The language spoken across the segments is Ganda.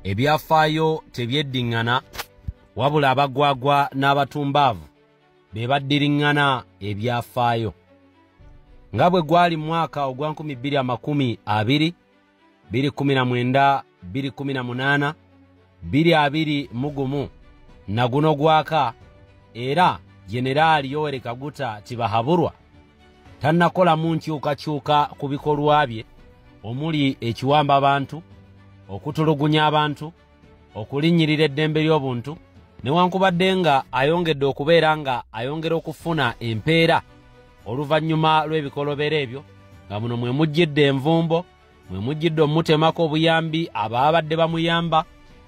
Ebyafaayo tebyeddiŋŋana, wabula abagwagwa n'abatumbaavu be baddiriŋŋana ebyafaayo. Nga bwe gwali mwaka ogwa 2020, 2019, 2018, 2021 na guno gwaka, era Jenerali Yoweri Kaguta Tibuhaburwa tannakolamu nkyukakyuka ku bikolwa bye omuli ekiwamba abantu, okutulugunya abantu, okulinnyirira eddembe ly'obuntu, newankubadde nga ayongedde okubeera nga ayongera okufuna empeera oluvannyuma lw'ebikolobero ebyo, nga muno mwe mujjidde envumbo, mwe mujjidde omutemako obuyambi abaabadde bamuyamba,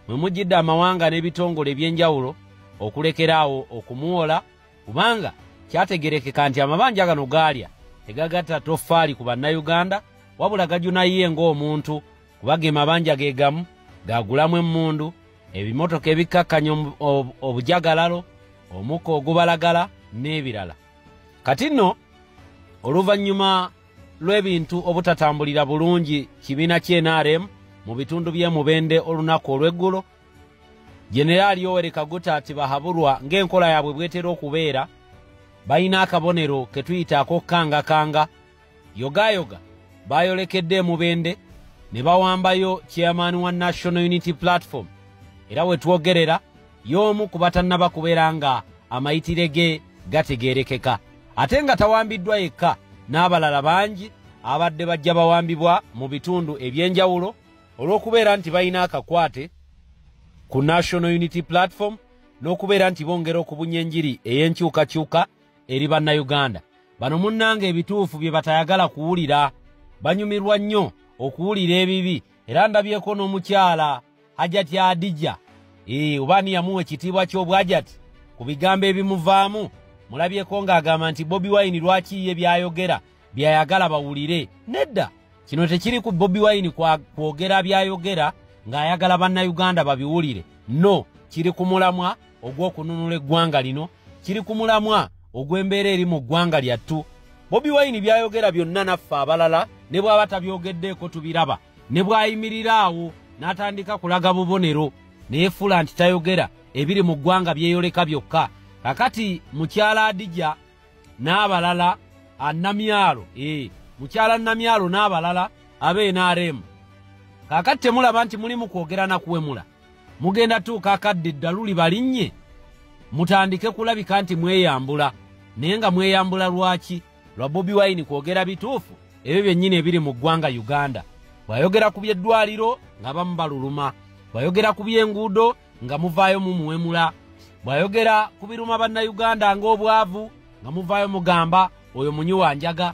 mwe mujjidde amawanga n'ebitongole eby'enjawulo okulekeraawo okumuwola, kubanga kyategerekeka nti amabanja gano gaalya tegagatta toffaali ku bannayuganda, wabula gajuna ye ng'omuntu, kuba ge mabanja ge gamu gagulamu emmundu, ebimotoka ebikkakkanya obujagalalo, omukka ogubalagala n'ebirala. Kati nno oluvannyuma lw'ebintu obutatambulira bulungi kibiina ky'NRM mu bitundu by'e Mubende olunaku olw'eggulo, Jenerali Yoweri Kaguta Tibuhaburwa ng'enkola yaabwe bwetera okubeera, balina akabonero ke tuyita ak'okkangakanga, yogayoga baayolekedde e Mubende ne bawambayo chairman wa National Unity Platform, era we twogerera y'omu ku batannaba kubeera nga amayitire ge gategeerekeka, ate nga tawambiddwa yekka, n'abalala bangi abadde bajja bawambibwa mu bitundu eby'enjawulo olw'okubeera nti balina akakwate ku National Unity Platform n'okubeera nti bongera okubunya enjiri ey'enkyukakyuka eri bannayuganda. Bano munnange ebituufu bye batayagala kuwulira, banyumirwa nnyo okuwulira ebibi, era ndabyeko n'omukyala Hajati Adija, oba ani yamuwa ekitiibwa ky'obwajati ku bigambo ebimuvaamu, mulabyeko ng'agamba nti Bobi Wine lwaki ye by'ayogera by'ayagala bawulire. Nedda, kino tekiri ku Bobi Wine kwogera by'ayogera ng'ayagala bannayuganda babiwulire. No, kiri ku mulamwa ogw'okununula eggwanga lino, kiri ku mulamwa ogw'embeera eri mu ggwanga lyattu. Bobi Wine by'ayogera byonna naffe abalala ne bw'aba tabyogeddeeko tubiraba, ne bw'ayimirira awo n'atandika kulaga bubonero neyefuula nti tayogera, ebiri mu ggwanga byeyoleka byokka. Kakati mukyala Adija n'abalala Namyalo, mukyala Namyalo n'abalala abe NRM, kakati temulaba nti mulimu kwogera na kuwemula, mugenda tuuka akadde eddaluli balinnye mutandike kulabika nti mweyambula, naye nga mweyambula lwaki? Lwa Bobi Wine kwogera bituufu ebyo byennyini ebiri mu ggwanga Uganda. Bw'ayogera ku by'eddwaliro nga bamu baluluma, bw'ayogera ku by'enguudo nga muvaayo mumuwemula, bw'ayogera ku biruma bannayuganda ng'obwavu nga muvaayo mugamba oyo munywi wa njaga,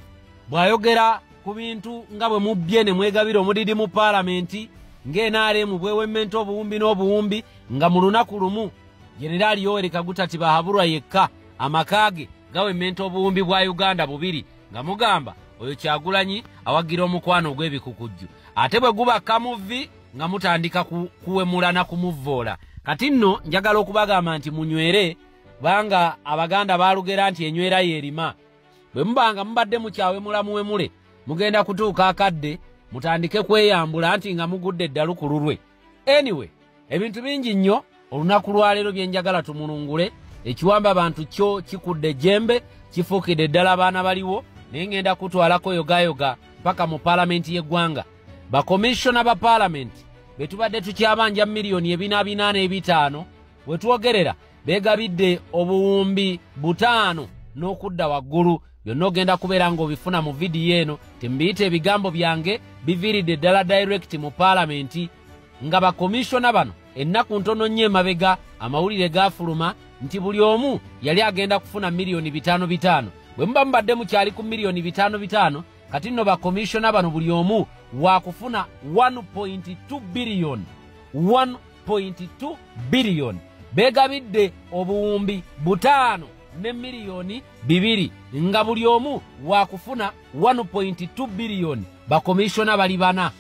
bw'ayogera ku bintu nga bwe mubbye ne mwegabira omudidi mu paalamenti ng'NRM bwewemmenta obuwumbi n'obuwumbi, nga mu lunaku lumu Jenerali Yoweri Kaguta Tibuhaburwa yekka amaka ge gawemmenta obuwumbi bwa Uganda bubiri, nga mugamba oyo Kyagulanyi awagira omukwano ogw'ebikukujju, ate bwe guba kamuvi nga mutandika kuwemula na kumuvvoola. Kati nno njagala okubagamba nti munywere, kubanga Abaganda baalugera nti enywera y'erima. Bwe mubanga mubadde mukyawemula muwemule, mugenda kutuuka akadde mutandike kweyambula nti nga mugudde eddalu ku lulwe. Anyway, ebintu bingi nnyo olunaku lwaleero bye njagala tumulungule. Ekiwamba abantu kyo kikudde ejjembe, kifuukidde ddala abaana baliwo, naye ngenda kutwalako yogayoga mpaka mu paalamenti y'eggwanga. Bakomishona ba paalamenti be tubadde tukyabanja miliyoni 445 we twogerera beegabidde obuwumbi 5 n'okudda waggulu. Byonna ogenda kubeera ng'obifuna mu vidiyo eno. Tembiyita ebigambo byange, biviiridde ddala direct mu paalamenti, nga bakomishona bano ennaku ntono nnyo emabega amawulire gaafuluma nti buli omu yali agenda kufuna miliyoni 5 5. Bwe muba mubadde mukyali ku miliyoni 5 5, kati nno bakomishona bano buli omu waakufuna 1.2 biliyoni, 1.2 biliyoni. Beegabidde obuwumbi 5 ne miliyoni 2, nga buli omu waakufuna 1.2 biliyoni. Bakomishona bali bana.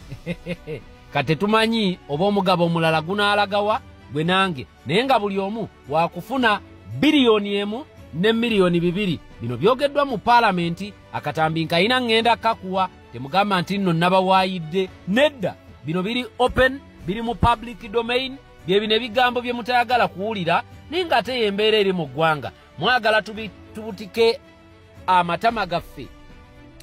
Kati tumanyi oba omugabo omulala gunaalagawa gwe nange, naye nga buli omu waakufuna biliyoni 1 ne miliyoni 2. Bino byogeddwa mu paalamenti. Akatambi nkayina ŋŋenda kakuwa, temugamba nti nno nabawaayidde. Nedda, bino biri open, Biri mu public domain, bye bino ebigambo bye mutayagala kuwulira, naye ng'ate y'embeera eri mu ggwanga. Mwagala tubutike amatama gaffe,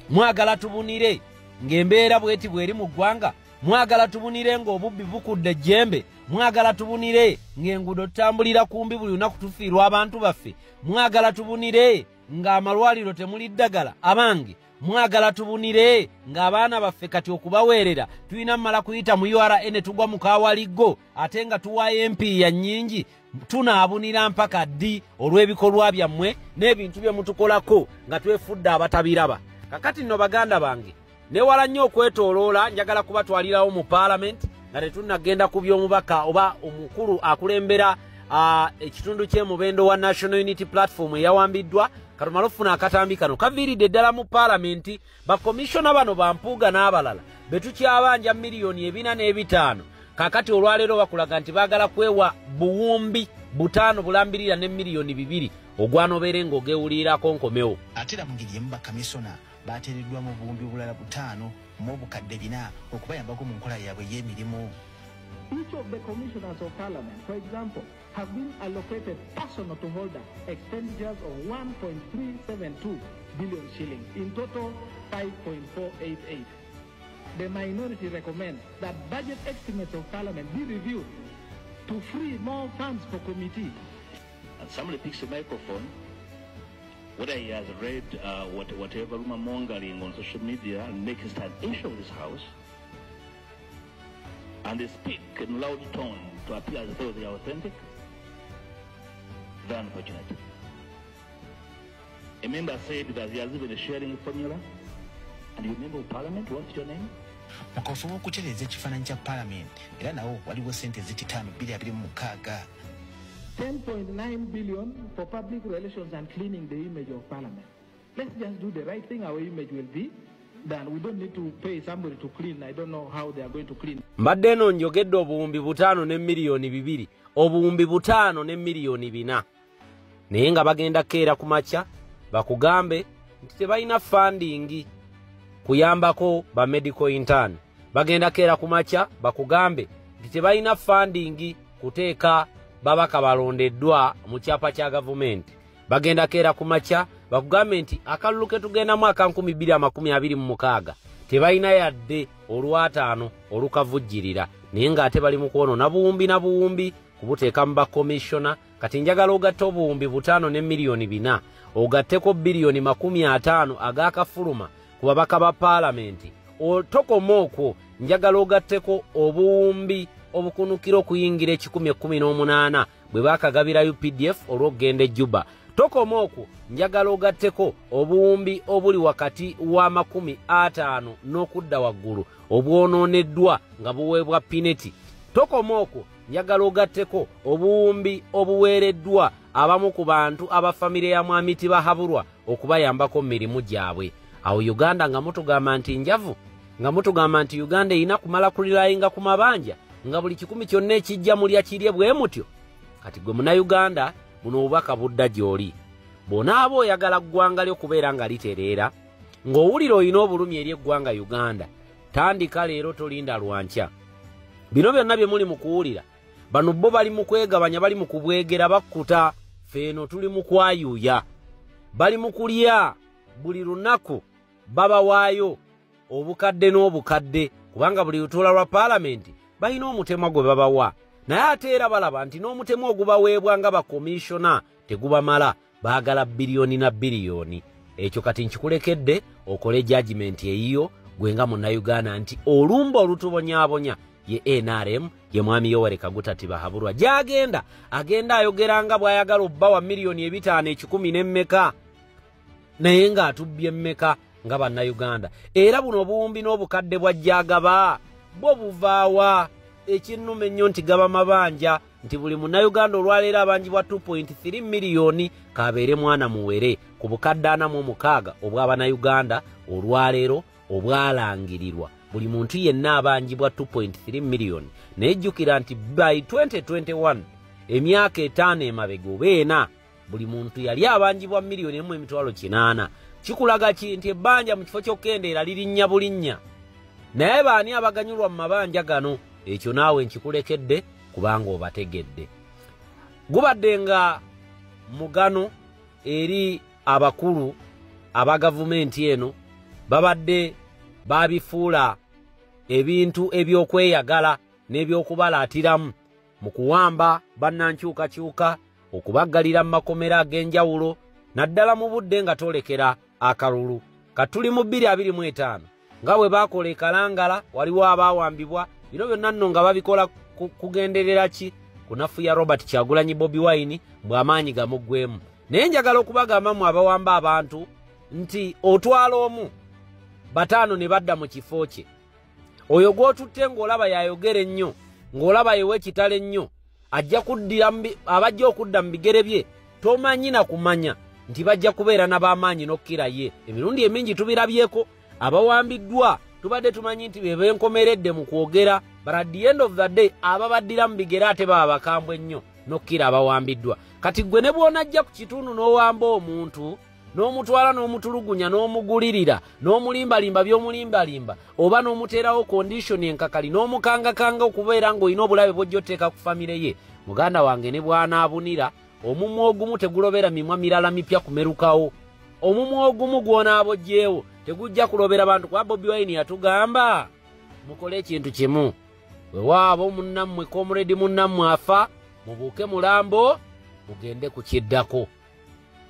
mwagala tubunire ng'embeera bweti bweri mu ggwanga, mwagala tubunire ng'obubbi bukudde ejjembe, mwagala tubunire ng'enguudo tutambulira kumbi buli lunaku tufiirwa abantu baffe, mwagala tubunire ng'amalwaliro temuli ddagala. Abange, mwagala tubunire ng'abaana baffe kati okubaweerera tulina mmala kuyita mu URA ne tugwa mu kawaliggo, ate nga tuwaayo empiiya nnyingi. Tunaabunira mpaka ddi olw'ebikolwa byammwe n'ebintu bye mutukolako nga twefudde abatabiraba? Kakati nno baganda bange, newala nnyo okwetooloola, njagala kubatwalirawo mu paalamenti nga tetunnagenda ku by'omubaka oba omukulu akulembera ekitundu ky'Emubendo wa National Unity Platform eyawambiddwa. Katumale okufuna akatambi kano kaviiridde ddala mu paalamenti. Bakomishona bano bampuuga n'abalala be tukyabanja miliyoni 405, kakati olwaleero bakulaga nti baagala kwewa buwumbi 5 bulambirira ne miliyoni 2 ogwanobeere ng'ogewulirako nkomewo. Ate era mu ngeri emu bakamisona bateereddwa mu buwumbi obulala 5 mu obukadde 4 okubayambako mu nkola yaabwe ey'emirimu. Each of the commissioners of parliament, for example, have been allocated personal to holder expenditures of 1.372 billion shillings, in total 5.488. The minority recommends that budget estimates of parliament be reviewed to free more funds for committee. And somebody picks a microphone, whether he has read whatever rumor mongering on social media, and makes it an issue of this house, and they speak in loud tone to appear as though they are authentic, very unfortunate. A member said that he has even a sharing formula, and you member of parliament, what's your name? Mu kafuba okutereeza ekifaananyi kya paalamenti, era nawo waliwo ssente ziti 5,226. 10.9 billion for public relations and cleaning the image of parliament. Let's just do the right thing, our image will be done. We don't need to pay somebody to clean. I don't know how they are going to clean. Mbadde eno njogedde obuwumbi 5 ne miliyoni 2, obuwumbi 5 ne miliyoni 4, naye nga bagenda keera ku makya bakugambe nti tebalina funding kuyambako ba medical intern. Bagenda keera ku makya bakugambe nti tebalina funding kuteeka babaka balondeddwa mu kyapa kya gavumenti. Bagenda keera ku makya bakugambe nti akalulu ke tugendamu aka 2026 tebalina yadde olwataano olukavujjirira, naye ng'ate bali mu kwonoona buwumbi na buwumbi kubuteeka mu bakomishona. Kati njagala ogatte obuwumbi 5 ne miliyoni 4, ogatteko biliyoni 50 agakafuluma ku babaka ba paalamenti. Tokoma okwo, njagala ogatteko obuwumbi obukunukira okuyingira 118 bwe baakagabira UPDF olw'okugenda e Juba. Tokoma okwo, njagala ogatteko obuwumbi obuli wakati wa 50 n'okudda waggulu obwonooneddwa nga buweebwa Pineti. Tokoma okwo, njagala ogatteko obuwumbi obuweereddwa abamu ku bantu aba famire ya Mwami Tibahaburwa okubayambako mu mirimu gyabwe. Awo Uganda nga mutugamba nti njavu, nga mutugamba nti Uganda erina kumala kulirayinga ku mabanja, nga buli kikumi kyonna ekijja mulya kirye bwe mutyo. Kati gwe Munnayuganda, buno obubaka budda gy'oli. Bw'onaaba oyagala ggwanga lyo kubeera nga litereera, ng'owulira olina obulumi eri eggwanga Uganda, tandika leero, tolinda lwankya. Bino byonna bye muli mu kuwulira, bano bo bali mu kwegabanya, bali mu kubwegera bakkuta, ffe eno tuli mu kwayuuya. Bali mu kulya buli lunaku, babawaayo obukadde n'obukadde, kubanga buli lutuula lwa paalamenti balina omutemwa gwe babawa. Naye ate era balaba nti n'omutemwa ogubaweebwa nga bakomishona tegubamala, baagala biliyoni na biliyoni. Ekyo kati nkikulekedde okole judgment eyiyo gwe nga Munnayuganda nti olumba olutubonyaabonya ye NRM, ye Mwami Yoweri Kaguta Tibahaburwa. Gy'agenda agenda ayogera nga bw'ayagala obbawa miliyoni 5 100 n'emmeka, naye ng'atubbye emmeka nga Bannayuganda. Era buno obuwumbi n'obukadde bw'ajjagaba bwo buvaawa? Ekinnuma ennyo nti gaba mabanja, nti buli Munnayuganda olwaleero abanjibwa 2.3 miliyoni kabeere mwana muwere ku bukadde 46 obw'Abannayuganda olwaleero obwalangirirwa. Buli muntu yenna abanjibwa 2.3 miliyoni. Naye jjukira nti by 2021, emyaka 5 emabega oba 4, buli muntu yali abanjibwa miliyoni 1,800,000. Kikulaga ki? Nti ebbanja mu kifo ky'okukendeera lirinnya bulinnya. Naye baani abaganyulwa mu mabanja gano? Ekyo naawe nkikulekedde kubanga obategedde. Gubadde nga mugano eri abakulu aba gavumenti eno, babadde babifuula ebintu ebyokweyagala n'ebyokubalaatiramu mu kuwamba bannankyukakyuka, okubaggalira mu makomera ag'enjawulo, naddala mu budde nga twolekera akalulu. Katuli mu 2025 nga bwe baakola e Kalangala, waliwo abaawambibwa. Bino byonna nno nga babikola kugenderera ki? Kunafuya Robert Kyagulanyi Bobi Wine bw'amaanyi gamuggwemu. Naye njagala okubagamba mu abawamba abantu nti otwala omu, 5 ne badda mu kifo kye. Oyo gw'otutte ng'olaba yayogera ennyo, ng'olaba yewe ekitala ennyo, ajja kuddira abajja okudda mu bigere bye, tomanyi na kumanya nti bajja kubeera n'abamaanyi n'okkira ye. Emirundi emingi tubirabyeko abawambiddwa tubadde tumanyi nti be benkomeredde mu kwogera, but at the end of the day ababaddira mu bigere ate baba bakambwe ennyo n'okkira abawambiddwa. Kati ggwe ne bw'onajja ku kitundu n'owamba omuntu n'omutwala n'omutulugunya n'omugulirira n'omulimbalimba by'omulimbalimba, oba n'omuteerawo condition enkakali n'omukangakanga okubeera ng'olina obulabe bw'ojja oteeka ku famire ye, muganda wange ne bw'anaabunira omumwa ogumu tegulobera mimwa mirala mipya kumerukawo. Omumwa ogumu gw'onaabogyewo tegujja kulobera bantu, kuba Bobi Wine yatugamba mukole ekintu kimu, wewaabo munnammwe komuredi munnammwe afa, mubuuke mulambo mugende ku kiddako.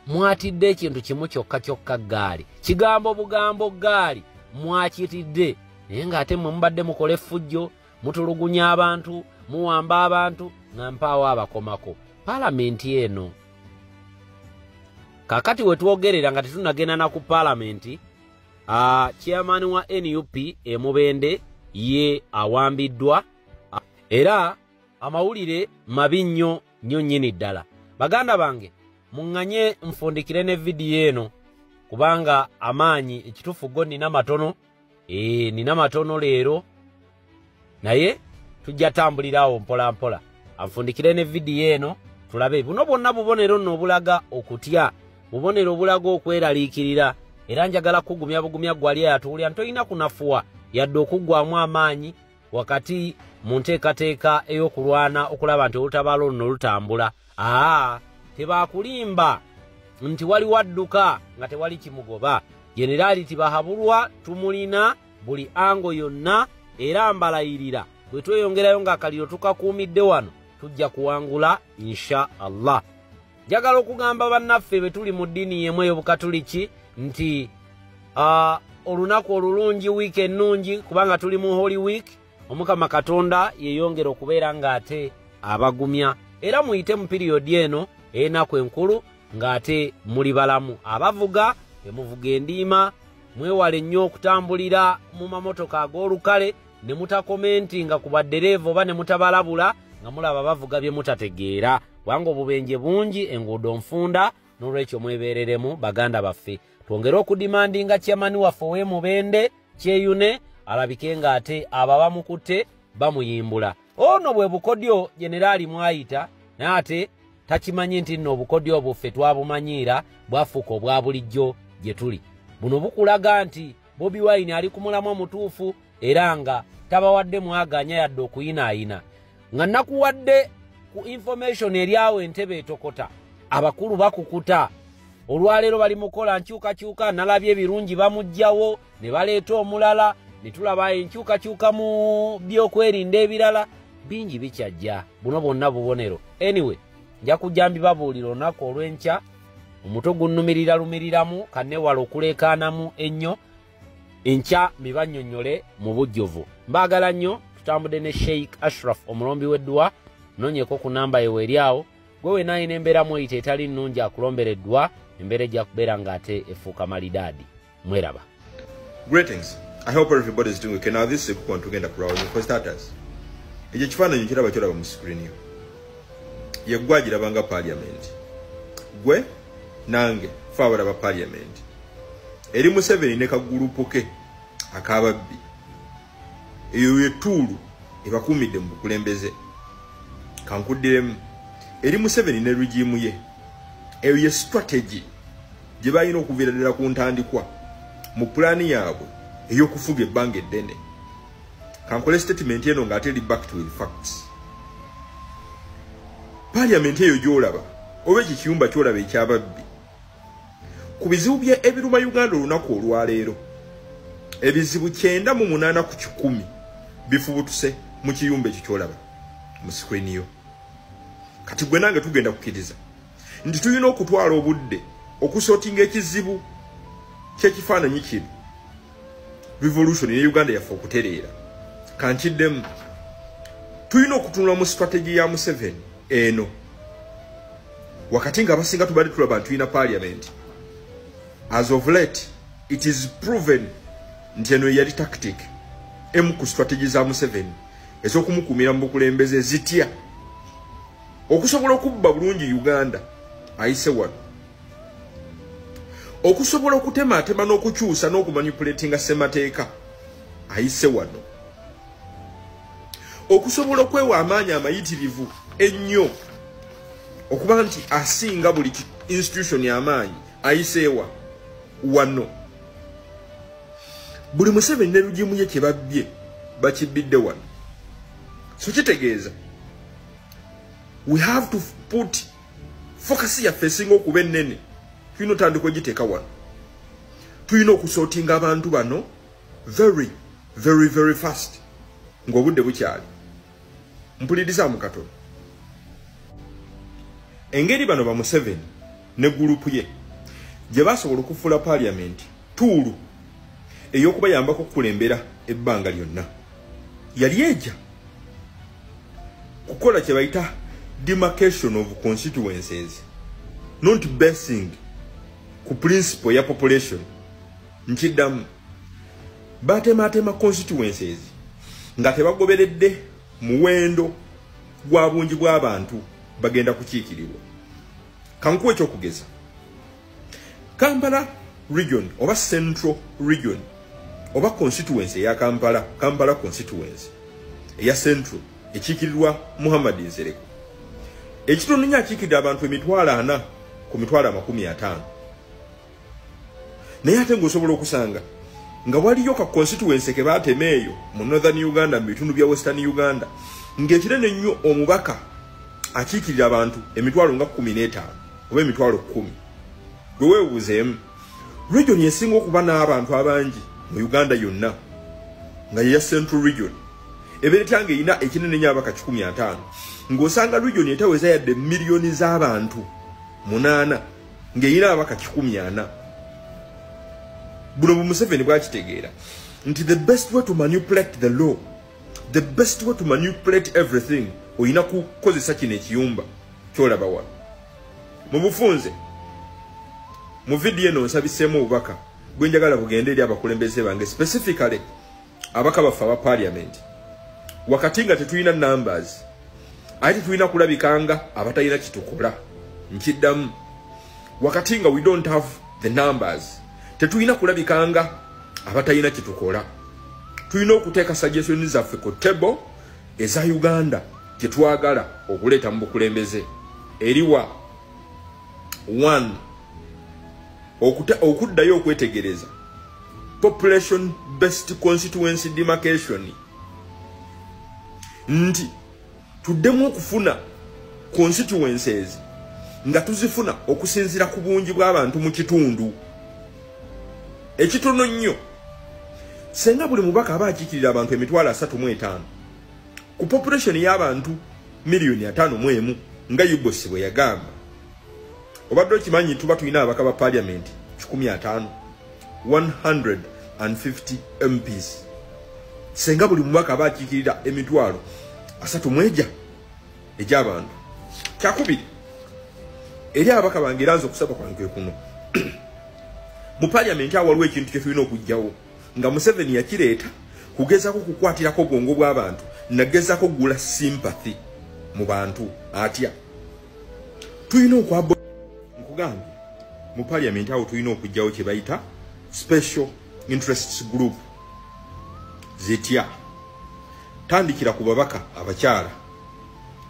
Mwatidde ekintu kimu kyokka kyokka, ggaali. Kigambo bugambo ggaali mwakitidde, naye ng'ate mmwe mubadde mukola effujjo, mutulugunya abantu, muwamba abantu, nga mpaawo abakomako. Paalamenti eno kaakati we twogerera nga tetunnagenda na ku paalamenti, chairman wa NUP e Mubende ye awambiddwa, era amawulire mabi nnyo nnyo nnyini ddala. Baganda bange, muŋŋanye nfundikire ne vidiyo eno kubanga amaanyi ekituufu go nina matono, nina matono leero, naye tujja tambulirawo mpola mpola. Anfundikire ne vidiyo eno tulabe. Buno bwonna bubonero nno obulaga okutya, bubonero obulaga okweraliikirira, era njagala kugumya bugumya gwali ayatuwulira nti tolina kunafuwa yadde okuggwamu amaanyi wakati mu nteekateeka ey'okulwana okulaba nti olutabaalo luno lutambula. Tebakulimba nti waliwo adduka nga tewali kimugoba. Generaali Tibahaburwa tumulina buli ango yonna, era mbalayirira bwe tweyongerayo ng'akaliro tukakuumidde wano tujja kuwangula insha Allah. Njagala okugamba bannaffe bwe tuli mu ddiini y'emu ey'Obukatuliki nti olunaku olulungi, wiiki ennungi, kubanga tuli mu Holy Week. Omukama Katonda yeeyongera okubeera ng'ate abagumya, era muyite mu piriyodi eno ey'ennaku enkulu ng'ate muli balamu. Abavuga emuvuga endiima, mwewale nnyo okutambulira mu mamotoka ag'olukale ne mutakomentinga ku baddereeva oba ne mutabalabula nga mulaba bavuga bye mutategeera, kubanga obubenje bungi, enguudo nfunda. N'olwekyo mwebeereremu baganda baffe. Twongere okudimandinga chairman waffe ow'e Mubende Kyeyune alabike ng'ate abo abamukutte bamuyimbula. Ono bwe bukodyo generaali mwayita, naye ate takimanyi nti nno obukodyo obuffe twabumanyiira bwafuuka obwa bulijjo gye tuli. Buno bukulaga nti Bobi Wine ali ku mulamwa mutuufu, era nga tabawadde mwaganya yadde okuyinaayina. Nga nakuwadde ku information eri awo entebe etokota, abakulu bakukuta. Olwaleero bali mukola nkyukakyuka, nalabye ebirungi bamuggyawo ne baleeta omulala, ne tulaba enkyukakyuka mu byokwerinda ebirala bingi bikyajja. Buno bwonna bubonero. Anyway, nja kujja mbibabuulira olunaku olw'enkya. Omutwe gunnumirira lumiriramu, kanneewala okuleekaanamu ennyo. Enkya mbibannyonnyole mu bujjuvu. Mbaagala nnyo. Tutambudde ne Sheikh Ashraf omulombi w'edduwa. Noonyeeko ku namba ye weeri awo. Gwe wenna alina embeera mweyita etali nnungi akulombereddwa, embeera ejja kubeera ng'ate efuuka malidaadi. Mweraba. Greetings. I hope everybody is doing okay. Now this is a quick one tugenda kulaba for starters. Ekyo ekifaananyi kiraba kyolaba mu screen yo. Ye ggwe agiraba nga parliament. Gwe nange fe abalaba parliament. Eri Museveni ne kagulupu ke ak'ababbi. Eyo ye ttuulu ebakuumidde mu bukulembeze. Kankuddiremu. Eri Museveni ne regime ye. Eyo ye strategy gye balina okuviira ddala ku ntandikwa mu pulaani yaabwe ey'okufuga ebbanga eddene. Kankole statement eno ng'ate eri backed with facts. Parliament eyo gy'olaba oba ekyo ekiyumba ky'olaba ekyababbi, ku bizibu bya ebiruma Uganda olunaku olwaleero, ebizibu 98% bifubutuse mu kiyumba ekyo ky'olaba mu screen yo. Kati gwe nange tugenda kukkiriza nti tulina okutwala obudde okusortinga ekizibu ky'ekifaananyi kino, revolution ne Uganda yaffe okutereera. Kankiddemu, tulina okutunula mu strategy ya Museveni eno wakati nga abasinga tubadde tulaba nti tulina parliament. As of late it is proven nti eno yali tactic emu ku strategy za Museveni ez'okumukuumira mu bukulembeze. Zitya? Okusobola okubba bulungi Uganda ayise wano, okusobola okutematema n'okukyusa n'okumanipulatinga ssemateeka ayise wano, okusobola okwewa amaanyi amayitirivu ennyo okuba nti asinga buli institution amaanyi ayiseewa wano. Buli Museveni ne regime ye kye babbye bakibbidde wano. So kitegeeza we have to put focus yaffe esinga okuba ennene, tulina otandika ogiteeka wano. Tulina okusortinga abantu bano very very very fast ng'obudde bukyali. Mpulirizaamu katono engeri bano ba Museveni ne group ye gye basobola okufuula parliament tool ey'okubayambako okukulembera ebbanga lyonna. Yali ejja kukola kye bayita demarcation of constituencies, not basing ku principle ya population. Nkiddamu, batematema constituencies nga tebagoberedde muwendo gwa bungi bw'abantu bagenda kukiikirirwa. Kankuwa ekyokugeza, Kampala region oba Central region oba constituency eya Kampala, Kampala constituency eya Central ekiikirirwa Muhammad Nsereko, ekitono nnyo akiikirira abantu 400,000 ku 250,000. Naye ate ng'osobola okusanga nga waliyo ka constituency ke baatema eyo mu Northern Uganda, mu bitundu bya Western Uganda, ng'ekinene nnyo omubaka akiikirira abantu 15,000 oba 10,000. Gwe weebuuzeemu, region esinga okuba n'abantu abangi mu Uganda yonna nga ye ya Central region ebeera etya ng'erina ekinene nnyo ababaka 150, ng'osanga region etaweza yadde miliyoni z'abantu 8 ng'erina ababaka 140? Buno bu Museveni bwakitegeera nti the best way to manipulate the law, the best way to manipulate everything, olina kukozesa kino ekiyumba kyolaba wano. Mu bufunze, mu vidiyo eno nsabiseemu obubaka bwe njagala bugende eri abakulembeze bange, specifically abaka baffe aba parliament. Wakati nga tetulina numbers, ate tetulina kulabikanga abatalina kitukola. Nkiddamu, wakati nga we don't have the numbers, tetulina kulabikanga abatalina kitukola. Tulina okuteeka suggestions zaffe ku table eza Uganda kyetwagala okuleeta mu bukulembeze. Eriwa? One, okuddayo okwetegereza population based constituency demarcation, nti tuddemu okufuna constituencies nga tuzifuna okusinziira ku bungi bw'abantu mu kitundu. Ekitono nnyo, senga buli mubaka aba akiikirira abantu 35,000 ku population y'abantu 51 million nga UBOS bwe yagamba, obadde okimanyi tuba tulina ababaka ba parliament 150, 150 MPs, senga buli mubaka aba akiikirira 34,000 egy'abantu? Kyakubiri, eri ababaka bange, era nze okusaba kwange kwe kuno: mu parliament awo waliwo ekintu kye tulina okuggyawo nga Museveni yakireeta kugezaako kukwatirako obwongo bw'abantu, nagezaako kugula sympathy mu bantu. Atya? Tulina okwabo, nkugambye, mu parliament awo tulina okuggyawo kye bayita special interests group. Zitya? Tandikira ku babaka abakyala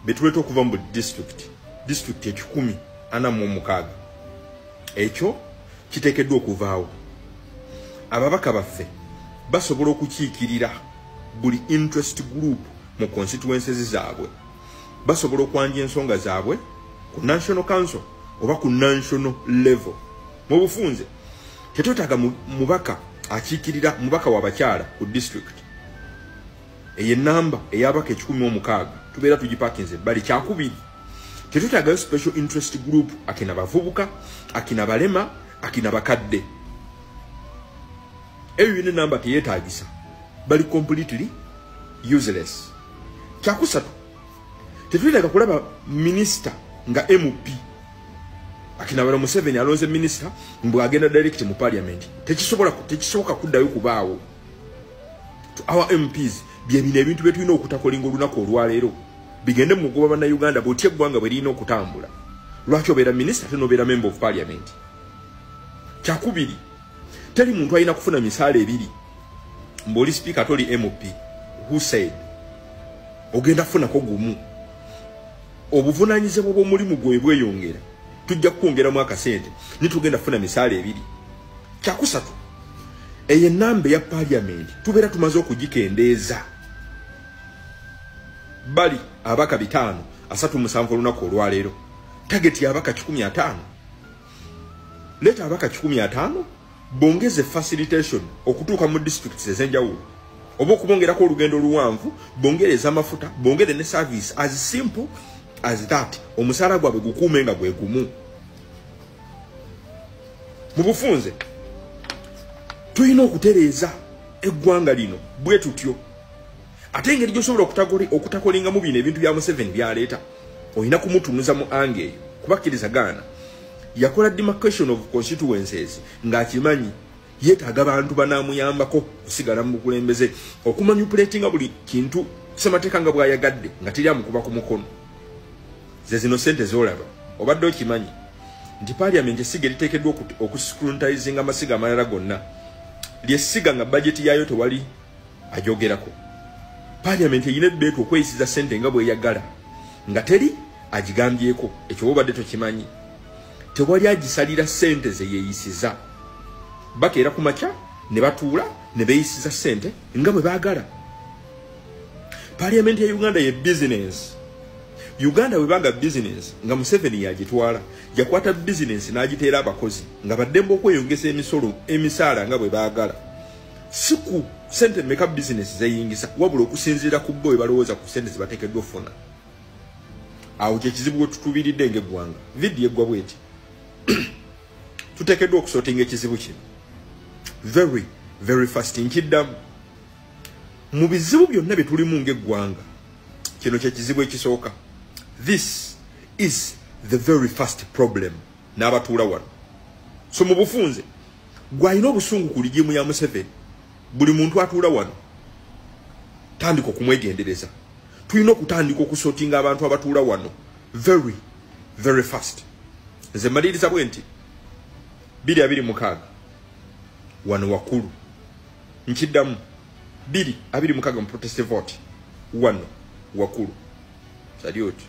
betuleeta okuva mu buli district 146. Ekyo kiteekeddwa okuvaawo. Ababaka baffe basobola okukiikirira buli interest group mu constituencies zaabwe. Basobola okwanja ensonga zaabwe ku National Council oba ku national level. Mu bufunze tetwetaaga mubaka akiikirira mubaka w'abakyala ku district. Eyo enamba ey'abaka 106 tubeera tugipakinze ebbali. Kyakubiri, tetwetaagayo special interest group, akina bavubuka, akina balema, akina bakadde. Eyo yina enamba teyeetaagisa, bali completely useless. Kyakusatu, tetwetaaga kulaba minisita nga MP. Akina bano Museveni alonze minisita mbu agenda direct mu parliament. Tekisoboka kuddayo kubaawo. To our MPs, bye bino ebintu bye tulina okutakolinga olunaku olwaleero bigende mu kugoba bannayuganda bw'otya eggwanga bwe lirina okutambula. Lwaki obeera minisita ate n'obeera member of parliament? Kyakubiri, teri muntu alina kufuna misaala ebiri mbw'oli speaker toli MP. Who said? Ogenda kufunako gumu. Obuvunaanyizibwa bw'omulimu gwe bweyongera, tujja kukwongeramu akasente nitugenda kufuna misaala ebiri. Kyakusatu, eyo enamba eya parliament tubeera tumaze okugikendeeza. Bali abaka 537 olunaku olwaleero, target y'abaka 150. Leeta abaka 150, bongeze facilitation okutuuka mu districts ez'enjawulo, oba okubongerako olugendo oluwanvu, bongereza amafuta, bongere ne service, as simple as that. Omusaala gwabwe gukuume nga gwe gumu. Mu bufunze tulina okutereeza eggwanga lino bwe tutyo. Ate engeri gy'osobola okutakolingamu bino ebintu bya Museveni by'aleeta, olina kumutunuza mu ange eyo, kubakkiriza gaana. Yakola demarcation of constituencies ng'akimanyi yeetaaga bantu banaamuyambako kusigala mu bukulembeze, okumanipulatinga buli kintu ssemateeka nga bw'ayagadde nga teri amukuba ku mukono. Ze zino sente z'olaba, obadde okimanyi nti parliament essiga eriteekeddwa okuscrutinizinga amasiga amalala gonna lyessiga nga bajeti yaayo tewali ajogerako. Parliament erina ebbeetu okweyisiza sente nga bw'eyagala nga teri agigambyeko. Ekyo obadde tokimanyi. Tewali agisalira sente ze yeeyisiza. Bakeera ku makya ne batuula ne beeyisiza sente nga bwe baagala. Parliament ya Uganda ye business. Uganda bwebanga business nga Museveni yagitwala, yakwata business n'agiteera abakozi nga baddembe okweyongeza emisolo emisaala nga bwe baagala. Si ku sente mmeka business zeyingisa, wabula okusinziira ku bo bwe balowooza ku sente ze bateekeddwa okufuna. Awo kye kizibu we tutuubiridde ng'eggwanga. Vidiyo eggwa bw'eti. Tuteekeddwa okusootinga ekizibu kino very very fast. Nkiddamu, mu bizibu byonna bye tulimu ng'eggwanga, kino kye kizibu ekisooka. This is the very first problem n'abatuula wano. So mu bufunze, gw'alina obusungu ku regime ya Museveni, buli muntu atuula wano tandika okumwegendereza. Tulina okutandika okusootinga abantu abatuula wano very very fast. Nze mmaliriza bwe nti 2026 wano wakulu. Nkiddamu, 2026 mu protest vote wano wakulu. Salute.